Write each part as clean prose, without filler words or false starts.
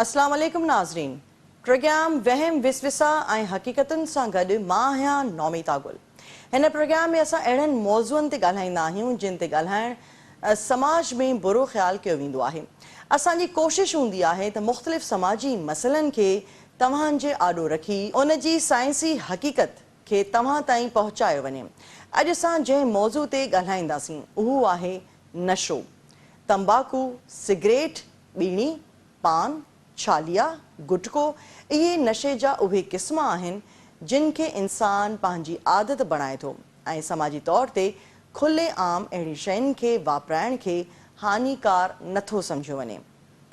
اسلام عليڪم ناظرين پروگرام وهم وسوسا ۽ حقيقتن سان گڏ مان آهيان نوميتا گل هن پروگرام ۾ اسان اهڙن موضوعن تي ڳالهائيندا آهيون جن تي ڳالهائڻ سماج ۾ برو خيال ڪيو ويندو آهي اسان جي ڪوشش هوندي آهي ته مختلف سماجي مسئلن کي توهان جي آڏو رکي ان جي سائنسي حقيقت کي توهان تائين پهچايو وڃي. اڄ اسان جنهن موضوع تي ڳالهائينداسين اهو آهي نشو. تمباڪو، سگريٽ، ٻيڻي، پان، ڇاليا، گٽڪو اهي نشي جا اهي قسم آهن جن کي انسان پنهنجي عادت بڻائي ٿو ۽ سماجي طور تي کلي عام اهڙي شين کي واپرائڻ کي هاڃيڪار نٿو سمجهيو وڃي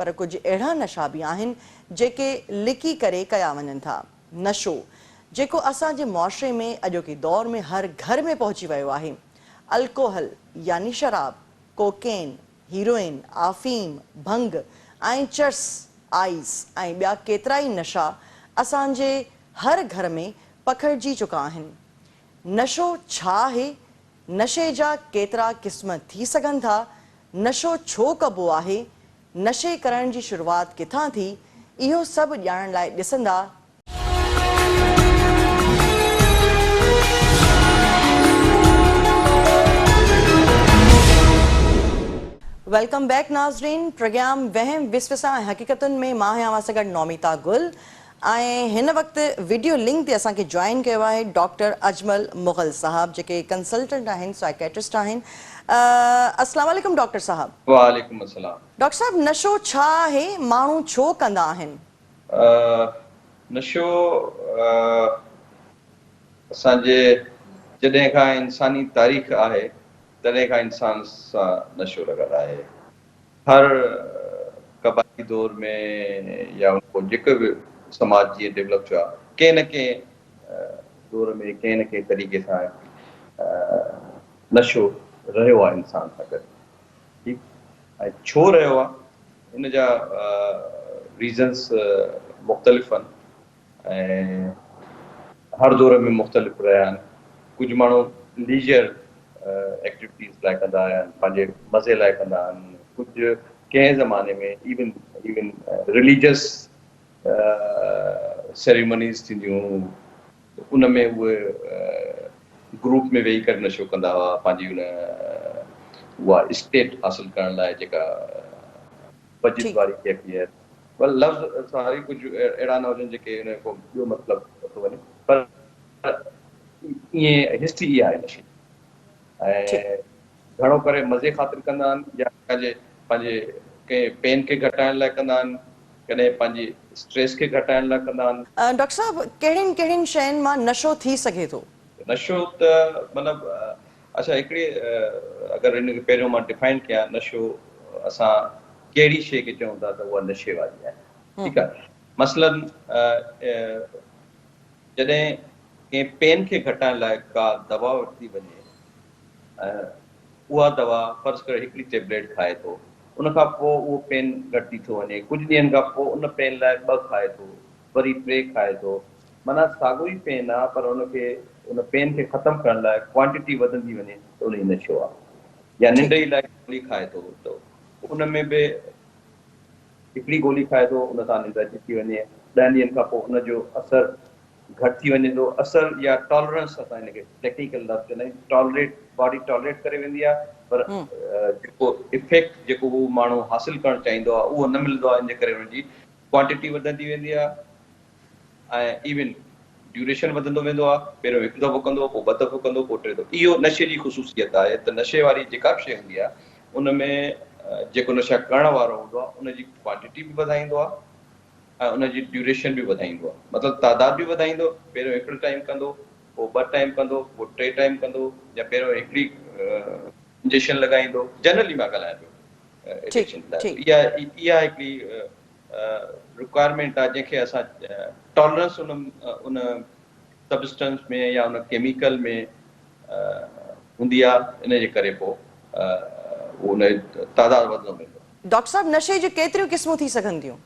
پر ڪجهه اهڙا نشا به آهن جيڪي لڪي ڪري ڪيا وڃن ٿا. نشو، جيڪو اسان جي معاشري ۾ اڄوڪي دور ۾ هر گهر ۾ پهچي ويو آهي. الڪوحل يعني شراب، ڪوڪين، هيروئن، آفيم، ڀنگ ۽ چرس، آئيس ۽ ٻيا ڪيترائي نشا اسان جي هر گهر ۾ پکڙجي چڪا آهن. نشو ڇا آهي؟ نشي جا ڪيترا قسم ٿي سگهن ٿا؟ نشو ڇو ڪبو آهي؟ نشي ڪرڻ جي شروعات ڪٿان ٿي؟ اهو سڀ ڄاڻڻ لاء ڏسندا. Welcome back ناظرين پروگرام وهم وسوسا ۽ حقيقتن ۾ مان آهيان اوهان سان گڏ نوميتا گل ۽ هن وقت وڊيو لنڪ تي اسان کي جوائن ڪيو آهي ڊاڪٽر اجمل مغل صاحب جيڪي ڪنسلٽنٽ آهن سائيڪيٽرسٽ آهن السلام عليڪم ڊاڪٽر صاحب. وعليڪم السلام. ڊاڪٽر صاحب نشو ڇا آهي ماڻهو ڇو ڪندا آهن؟ نشو اسان جي جڏهن کان انساني تاريخ آهي تڏهن کان انسان سان نشو لڳل آهي. هر قبائلي دور ۾ يا ان کان جيڪو به سماج جيئن ڊولپ ٿيو آهي ڪنهن نه ڪنهن دور ۾ ڪنهن نه ڪنهن طريقي سان نشو رهيو آهي انسان سان گڏ ٺيڪ ۽ ڇو رهيو آهي ان جا ريزنس مختلف آهن ۽ هر دور ۾ مختلف رهيا آهن. ڪجهه ماڻهو ليجر ايڪٽيوٽيز لاء ڪندا آهن، پنهنجي مزي لاء ڪندا آهن. ڪجهه ڪنهن زماني ۾ ايون ايون رليجس سيريمنيز ٿينديون هيون ته ان ۾ اهي گروپ ۾ ويهي ڪري نشو ڪندا هئا پنهنجي ان اها اسٽيٽ حاصل ڪرڻ لاء جيڪا وجد واري ڪيفيت. ول لفظ ساري ڪجهه اهڙا نه هجن جيڪي ان جو ڪو ٻيو مطلب ورتو وڃي پر ائين هسٽري اها آهي نشي جي ۽ گهڻو ڪري مزي خاطر ڪندا آهن يا پنهنجي پنهنجي ڪنهن پين کي گهٽائڻ لاء ڪندا آهن ڪڏهن پنهنجي اسٽريس کي گهٽائڻ لاء ڪندا آهن. ڊاڪٽر صاحب ڪهڙين ڪهڙين شين مان نشو ٿي سگهي ٿو؟ نشو ته مطلب اڇا هڪڙي اگر ان کي پهريون مان ڊفائن ڪيان نشو اسان ڪهڙي شيء کي چئون ٿا ته اها نشي واري آهي ٺيڪ آهي مثلاً جڏهن ڪنهن پين کي گهٽائڻ لاء ڪا دوا ورتي وڃي ۽ اها دوا فرض ڪري هڪڙي ٽيبليٽ کائي ٿو ان کان پوء اهو پين گهٽجي ٿو وڃي ڪجهه ڏينهن کان پوء ان پين لاء ٻه کائي ٿو وري ٽي کائي ٿو معنيٰ ساڳيو ئي پين آ پر ان کي ان پين کي ختم ڪرڻ لاء ڪوانٽٽي وڌندي وڃي ته ان جي نشو آ يا ننڊ جي لاء گولي کائي ٿو ته ان ۾ به هڪڙي گولي کائي ٿو ان سان ننڊ اچي ٿي وڃي ڏهن ڏينهن کان پوء ان جو اثر گهٽ ٿي وڃي ٿو اثر يا ٽالرنس اسان ان کي ٽيڪنيڪل لفظ چوندا آهيون ٽالريٽ باڊي ٽالريٽ ڪري ويندي آ پر جيڪو افيڪٽ جيڪو هو ماڻهو حاصل ڪرڻ چاهيندو آ اهو نه ملندو آ ان جي ڪري ان جي ڪوانٽٽي وڌندي ويندي آ ۽ ايون ڊيوريشن وڌندو ويندو آهي، پهريون هڪ دفعو ڪندو، پوء ٻه دفعو ڪندو، پوء ٽي دفعو. اهو نشي جي خصوصيت آهي ته نشي واري جيڪا به شيء هوندي آهي ان ۾ جيڪو نشا ڪرڻ وارو هوندو آهي ان جي ڪوانٽٽي به وڌائيندو آهي ۽ ان جي ڊيوريشن به وڌائيندو آهي مطلب تعداد به وڌائيندو، پهريون هڪڙو ٽائيم ڪندو، پوء ٻه ٽائيم ڪندو، پوء ٽي ٽائيم ڪندو يا پهريون هڪڙي انجيڪشن لڳائيندو، جنرلي مان ڳالهايان پيو ايڊڪشن لاء اها اها هڪڙي رڪوائرمينٽ آهي جنهن کي اسان ٽالرنس ان ان سبسٽنس ۾ يا ان ڪيميڪل ۾ هوندي آهي ان جي ڪري پوء ان تعداد وڌندو ويندو. ڊاڪٽر صاحب نشي جون ڪيتريون قسمون ٿي سگهن ٿيون؟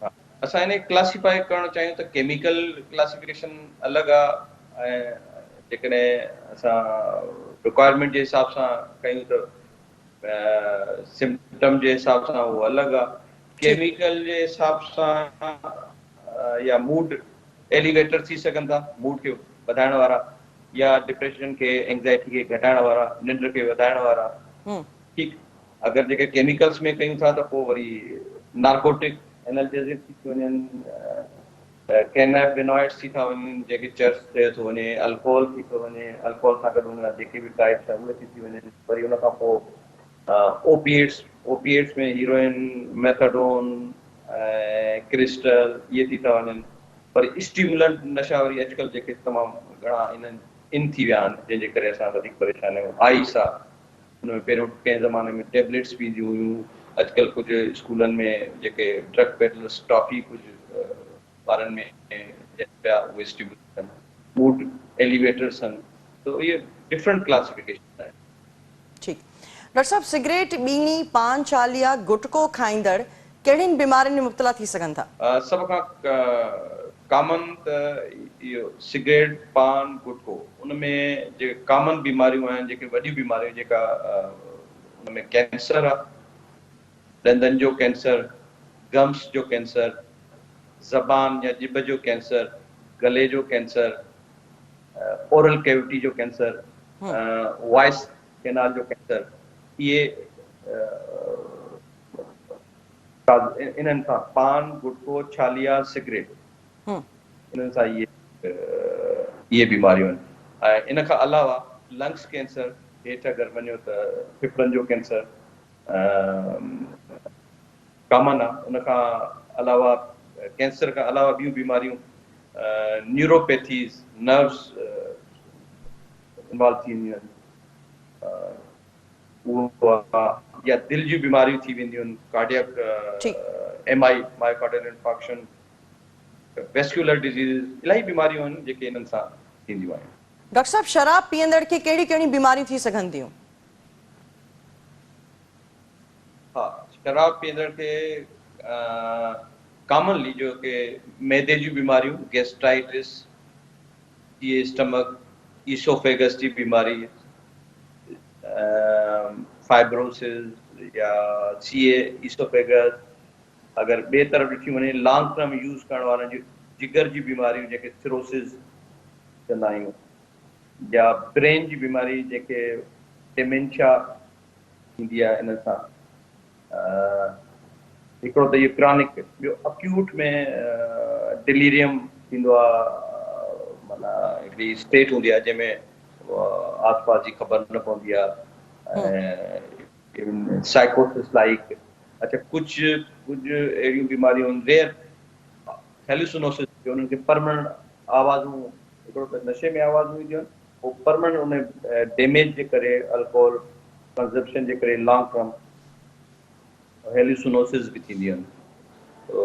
اسان ان کي ڪلاسيفائي ڪرڻ چاهيون ته ڪيميڪل ڪلاسيفڪيشن الڳ آهي ۽ جيڪڏهن اسان رڪوائرمينٽ جي حساب سان ڪيون ته سمپٽم جي حساب سان اهو الڳ آهي. ڪيميڪل جي حساب سان يا موڊ ايليويٽر ٿي سگهن ٿا، موڊ کي وڌائڻ وارا يا ڊپريشن کي اينگزائٽي کي گهٽائڻ وارا، ننڊ کي وڌائڻ وارا. ٺيڪ اگر جيڪي ڪيميڪلس ۾ ڪيون ٿا ته پوء وري نارڪوٽڪ اينالجيزڪ ٿي ٿي وڃن، ڪينابينوائڊس ٿي ٿا وڃن جنهن کي چرس چيو ٿو وڃي، الڪوهل ٿي ٿو وڃي، الڪوهل سان گڏ ان جا جيڪي به ٽائپس آهن اهي ٿي ٿي وڃن، وري ان کان پوء اوپيئيٽس، اوپيئيٽس ۾ هيروئن، ميٿاڊون ۽ ڪرسٽل اهي ٿي ٿا وڃن. پر اسٽيمولنٽ نشا وري اڄڪلهه جيڪي تمام گهڻا انهن ان ٿي ويا آهن جنهن جي ڪري اسان وڌيڪ پريشان آهيون. آئس آ ان ۾ پهريون ڪنهن زماني ۾ ٽيبليٽس به اينديون هيون اڄڪلهه ڪجهه اسڪولن ۾ جيڪي ڊرگ پيڊلرس ٽافي ڪجهه ٻارن ۾ ڏين پيا اهي اسٽيمولنٽ آهن. موڊ ايليويٽرس آهن ته اهي ڊفرنٽ ڪلاسيفڪيشن آهن. ٺيڪ ڊاڪٽر صاحب سگريٽ، ٻيڻي، پان چاليا، گٽڪو کائيندڙ ڪهڙين بيمارين ۾ مبتلا ٿي سگهن ٿا؟ سڀ کان ڪامن ته اهو سگريٽ، پان، گٽڪو ان ۾ جيڪي ڪامن بيماريون آهن جيڪي وڏيون بيماريون جيڪا ان ۾ ڪينسر آ، ڏندن جو ڪينسر، گمس جو ڪينسر، زبان يا ڄڀ جو ڪينسر، گلي جو ڪينسر، اورل ڪيوٽي جو ڪينسر، وائس ڪينال جو ڪينسر اهي انهن سان پان، گٽڪو، ڇاليا، سگريٽ انهن سان اهي اهي بيماريون آهن ۽ ان کان علاوه لنگس ڪينسر هيٺ اگر وڃو ته ڦڦڙن جو ڪينسر ڪامن آهي ان کان علاوه ڪينسر کان علاوه ٻيون بيماريون نيوروپيٿيز نروس انوالو ٿي وينديون آهن اهو يا دل جون بيماريون ٿي وينديون آهن cardiac M I myocardial infarction vascular disease الاهي بيماريون آهن جيڪي انهن سان ٿينديون آهن. ڊاڪٽر صاحب شراب پيئندڙ کي ڪهڙيون ڪهڙيون بيماريون ٿي سگهن ٿيون؟ ها شراب پيئندڙ کي ڪامنلي جو ڪي معدي جون بيماريون گيسٽرائٽس جي اسٽمڪ ايسوفيگس جي بيماري فائبروسز يا سي اي ايسوفيگس اگر ٻئي طرف ڏٺي وڃي لانگ ٽرم يوز ڪرڻ وارن جي جگر جي بيماريون جنهن کي سروسز چوندا آهيون يا برين جي بيماري جنهن کي ڊيمينشا ٿيندي آهي ان سان هڪڙو ته اهو ڪرانڪ ٻيو اڪيوٽ ۾ ڊليريم ٿيندو آهي معنيٰ هڪڙي اسٽيٽ هوندي آهي جنهن ۾ آس پاس جي خبر نه پوندي آهي ۽ سائيڪوسس لائيڪ اڇا ڪجهه ڪجهه اهڙيون بيماريون آهن ريئر هيلوسنوسس جو انهن کي پرماننٽ آوازون هڪڙو ته نشي ۾ آوازون اينديون آهن پوء پرماننٽ ان ڊيميج جي ڪري الڪوهول ڪنزمپشن جي ڪري لانگ ٽرم هيلوسنوسس به ٿينديون آهن تو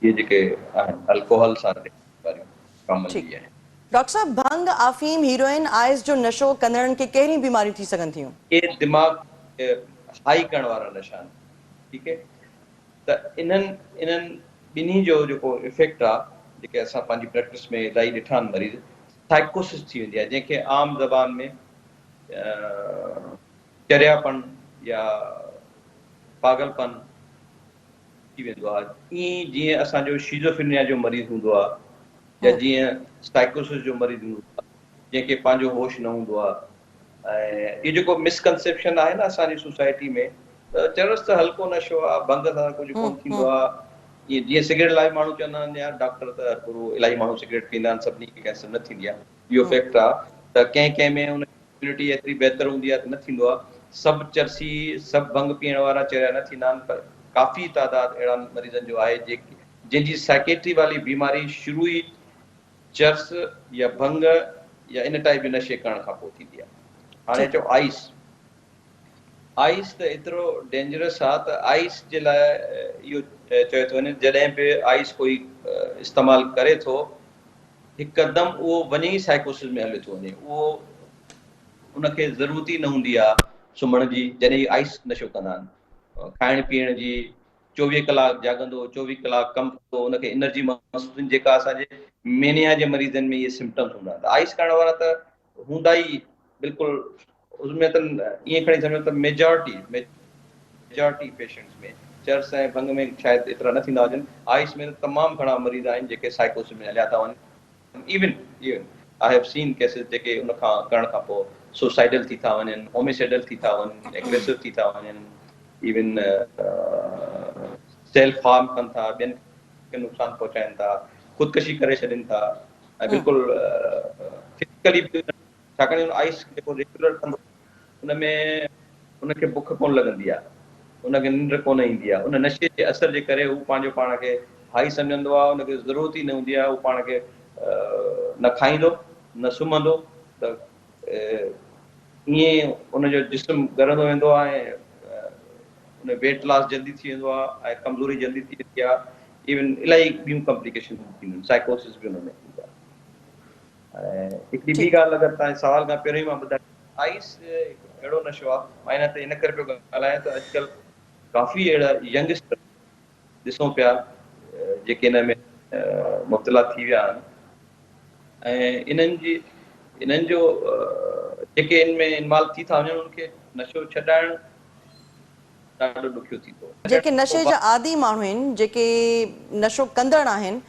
اهي جيڪي آهن الڪوهل سان رليٽيڊ بيماريون ڪامنلي آهن. ڊاڪٽر صاحب ڀنگ، آفيم، هيروئن، آئس جو نشو ڪندڙن کي ڪهڙيون بيماريون ٿي سگهن ٿيون؟ اهي دماغ کي هائي ڪرڻ وارا نشا آهن ٺيڪ هي ته انهن انهن ٻنهي جو جيڪو افيڪٽ آ جيڪي اسان پنهنجي پريڪٽس ۾ الاهي ڏٺا آهن مريض سائيڪوسس ٿي ويندي آهي جنهن کي عام زبان ۾ چرياپن يا پاڳلپن ٿي ويندو آهي ائين جيئن اسان جو شيزوفرينيا جو مريض هوندو آهي يا جيئن سائيڪوسس جو مريض هوندو آهي جنهن کي پنهنجو هوش نه هوندو آهي ۽ اهو جيڪو مسڪنسيپشن آهي نه اسان جي سوسائٽي ۾ ته چرس ته هلڪو نشو آهي ڀنگ سان ڪجهه ڪونه ٿيندو آهي ائين جيئن سگريٽ لاء ماڻهو چوندا آهن يار ڊاڪٽر ته هرڀرو الاهي ماڻهو سگريٽ پيئندا آهن سڀني کي ڪينسر نه ٿيندي آهي اهو فيڪٽ آهي ته ڪنهن ڪنهن ۾ ان اميونٽي ايتري بهتر هوندي آهي ته نه ٿيندو آهي. سڀ چرسي، سڀ ڀنگ پيئڻ وارا چريا نه ٿيندا آهن پر ڪافي تعداد اهڙا مريضن جو آهي جيڪي جن جي سائيڪيٽري والي بيماري شروع ئي چرس يا ڀنگ يا ان ٽائيپ جي نشي ڪرڻ کان پوء ٿيندي آهي. هاڻي اچو آئيس. آئيس ته ايترو ڊينجرس آهي ته آئيس جي لاء اهو چيو ٿو وڃي جڏهن به آئيس ڪوئي استعمال ڪري ٿو هڪدم اهو وڃي ئي سائيڪوسز ۾ هليو ٿو وڃي. اهو ان کي ضرورت ئي نه هوندي آهي سمهڻ جي جڏهن هي آئس نشو ڪندا آهن. کائڻ پيئڻ جي، 24 ڪلاڪ جاڳندو، 24 ڪلاڪ ڪم ڪندو، ان کي انرجي محسوس ٿيندي جيڪا اسان جي مينيا جي مريضن ۾ اهي سمپٽمز هوندا آهن ته آئس ڪرڻ وارا ته هوندا ئي بلڪل ان ۾ ته ائين کڻي سمجهو ته ميجارٽي ميجارٽي پيشنٽس ۾ چرس ۽ ڀنگ ۾ شايد ايترا نه ٿيندا هجن، آئس ۾ ته تمام گهڻا مريض آهن جيڪي سائيڪوسس ۾ هليا ٿا وڃن. Even even I have seen cases جيڪي ان کان ڪرڻ کان پوء سوسائيڊل ٿي ٿا وڃن، هوميسائيڊل ٿي ٿا وڃن، ايگريسو ٿي ٿا وڃن، ايون سيلف هارم ڪن ٿا، ٻين کي نقصان پهچائن ٿا، خودڪشي ڪري ڇڏين ٿا ۽ بلڪل فزيڪلي به ڇاڪاڻ جو آئس جيڪو ريگيولر ڪندو ان ۾ ان کي بک ڪونه لڳندي آهي، ان کي ننڊ ڪونه ايندي آهي، ان نشي جي اثر جي ڪري هو پنهنجو پاڻ کي هائي سمجهندو آهي، ان کي ضرورت ئي نه هوندي آهي، هو پاڻ کي نه کائيندو نه سمهندو ته ائين ان جو جسم ڳرندو ويندو آهي ۽ ان ويٽ لاس جلدي ٿي ويندو آهي ۽ ڪمزوري جلدي ٿي ويندي آهي، ايون الاهي ٻيون ڪمپليڪيشن ٿينديون آهن، سائيڪوسس به ان ۾ ٿيندو آهي. ۽ هڪڙي ٻي ڳالهه اگر توهان جي سوال کان پهريون ئي مان ٻڌايان. آئس هڪ اهڙو نشو آهي، مان ان تي ان ڪري پيو ڳالهايان ته اڄڪلهه ڪافي اهڙا ينگسٽر ڏسون پيا جيڪي ان ۾ مبتلا ٿي ويا آهن ۽ انهن جي انهن جو جيڪي ان ۾ انوالو ٿي ٿا وڃن انهن کي نشو ڇڏائڻ ڏاڍو ڏکيو ٿي ٿو وڃي. جيڪي نشي جا عادي ماڻهو آهن، جيڪي نشو ڪندڙ آهن،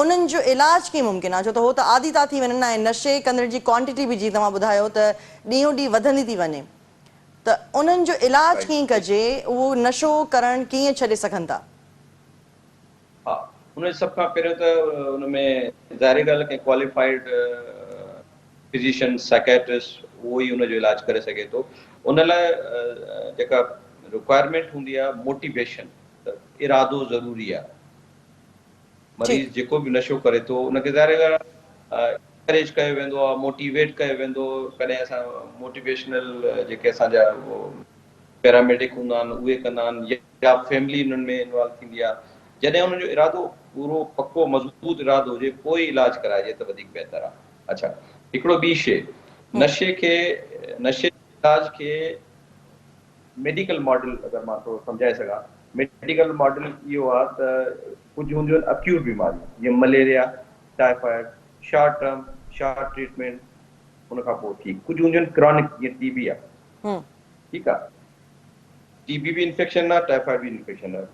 انهن جو علاج ڪيئن ممڪن آهي؟ ڇو ته هو ته عادي ٿا ٿي وڃن ۽ نشي ڪندڙ جي ڪوانٽيٽي به جيئن توهان ٻڌايو ته ڏينهون ڏينهن وڌندي ٿي وڃي ته انهن جو علاج ڪيئن ڪجي، اهو نشو ڪرڻ ڪيئن ڇڏي سگهن ٿا؟ ها ان جو سڀ کان پهريون ته ان ۾ ظاهري ڳالهه ڪنهن ڪواليفائيڊ فزيشن سائيڪيٽرسٽ اهو ئي ان جو علاج ڪري سگهي ٿو ان لاء جيڪا رڪوائرمينٽ هوندي آهي موٽيويشن ته ارادو ضروري آهي مريض جيڪو به نشو ڪري ٿو ان کي ظاهر ڳالهه آهي انڪريج ڪيو ويندو آهي موٽيويٽ ڪيو ويندو ڪڏهن اسان موٽيويشنل جيڪي اسان جا پيراميڊڪ هوندا آهن اهي ڪندا آهن يا فيملي انهن ۾ انوالو ٿيندي آهي جڏهن انهن جو ارادو پورو پڪو مضبوط ارادو هجي پوء ئي علاج ڪرائجي ته وڌيڪ بهتر آهي اڇا هڪڙو ٻي شي نشي کي نشي جي علاج کي ميڊيڪل ماڊل اگر مان ٿورو سمجهائي سگهان ميڊيڪل ماڊل اهو آهي ته ڪجهه هونديون آهن اڪيوٽ بيماريون جيئن malaria, typhoid, short term, short treatment ان کان پوء ٺيڪ ڪجهه هونديون آهن ڪرانڪ جيئن ٽي بي آهي ٺيڪ آهي ٽي بي به انفيڪشن آهي ٽائيفائيڊ به انفيڪشن آهي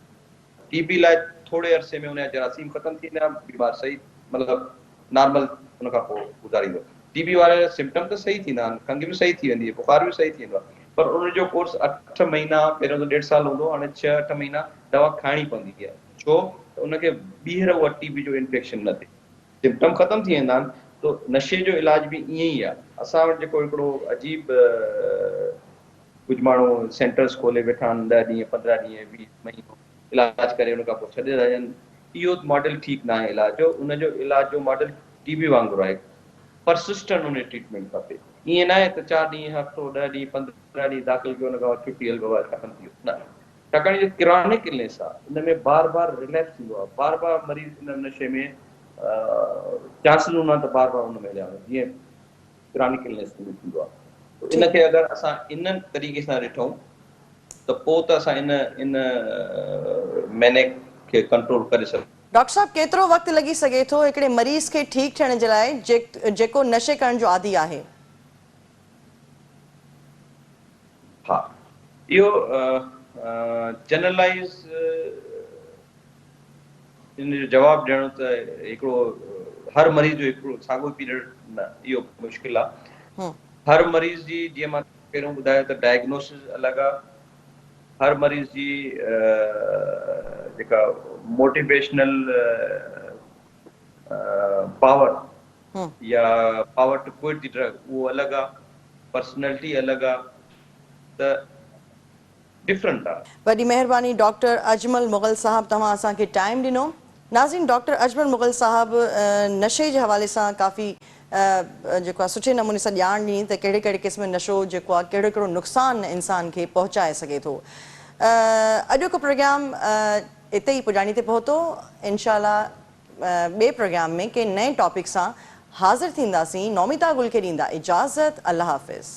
ٽي بي لاء ٿوري عرصي ۾ ان جا جراثيم ختم ٿي ويندا بيمار صحيح مطلب نارمل ان کان پوء گذاريندو. ٽي بي واري جا سمپٽم ته صحيح ٿيندا آهن، کنگهه به صحيح ٿي ويندي، بخار به صحيح ٿي ويندو آهي پر ان جو ڪورس اٺ مهينا پهريون ته ڏيڍ سال هوندو هو هاڻي ڇهه اٺ مهينا دوا کائڻي پوندي آهي ڇو ته ان کي ٻيهر اها ٽي بي جو انفيڪشن نه ٿئي. سمپٽم ختم ٿي ويندا آهن ته نشي جو علاج به ائين ئي آهي. اسان وٽ جيڪو هڪڙو عجيب ڪجهه ماڻهو سينٽرز کولي ويٺا آهن ڏهه ڏينهن 15 ڏينهن 20 مهينو علاج ڪري ان کان پوء ڇڏي ٿا ڏين اهو ماڊل ٺيڪ ناهي علاج جو ان جو علاج جو ماڊل ٽي بي وانگر آهي پرسسٽنٽ ان جي ٽريٽمينٽ کپي ائين ناهي ته چار ڏينهن هفتو ڏهه ڏينهن 15 ڏينهن داخل ڪيو ان کان بعد ڇٽي هل بابا ختم ٿي ويو نه ڇاڪاڻ جو ڪرانڪ النيس آهي ان ۾ بار بار رليپس ٿيندو آهي بار بار مريض ان نشي ۾ چانسز هوندا آهن ته بار بار ان ۾ هليا وڃن جيئن ڪرانڪ النيس ۾ ٿيندو آهي ته ان کي اگر اسان ان طريقي سان ڏٺون ته پوء ته اسان ان ان مينيڪ کي ڪنٽرول ڪري سگهون. ڊاڪٽر صاحب ڪيترو وقت لڳي سگهي ٿو هڪڙي مريض کي ٺيڪ ٿيڻ جي لاء جيڪو نشي ڪرڻ جو عادي آهي؟ ها اهو جنرلائيز ان جو جواب ڏيڻ ته هڪڙو هر مريض جو هڪڙو ساڳيو پيريڊ نه اهو مشڪل آهي. هر مريض جي جيئن مان پهريون ٻڌايو ته ڊائگنوسز الڳ آهي هر مريض جي جيڪا موٽيويشنل پاور يا power to quit the drug اهو الڳ آهي پرسنلٽي الڳ آهي ته ڊفرنٽ آ. وڏي مهرباني ڊاڪٽر اجمل مغل صاحب توهان اسان کي ٽائيم ڏنو. ناظرين ڊاڪٽر اجمل مغل صاحب نشي جي حوالي سان ڪافي جيڪو آ سٺي نموني سان ڄاڻ ڏني ته ڪهڙي ڪهڙي قسم جو نشو جيڪو آ ڪهڙو ڪهڙو نقصان انسان کي پهچائي سگهي ٿو. اڄوڪو پروگرام اتي ئي پڄاڻي تي پهتو انشاء الله ٻئي پروگرام ۾ ڪنهن نئين ٽاپڪ سان حاضر ٿينداسين نوميتا گل کي ڏيندا اجازت الله حافظ.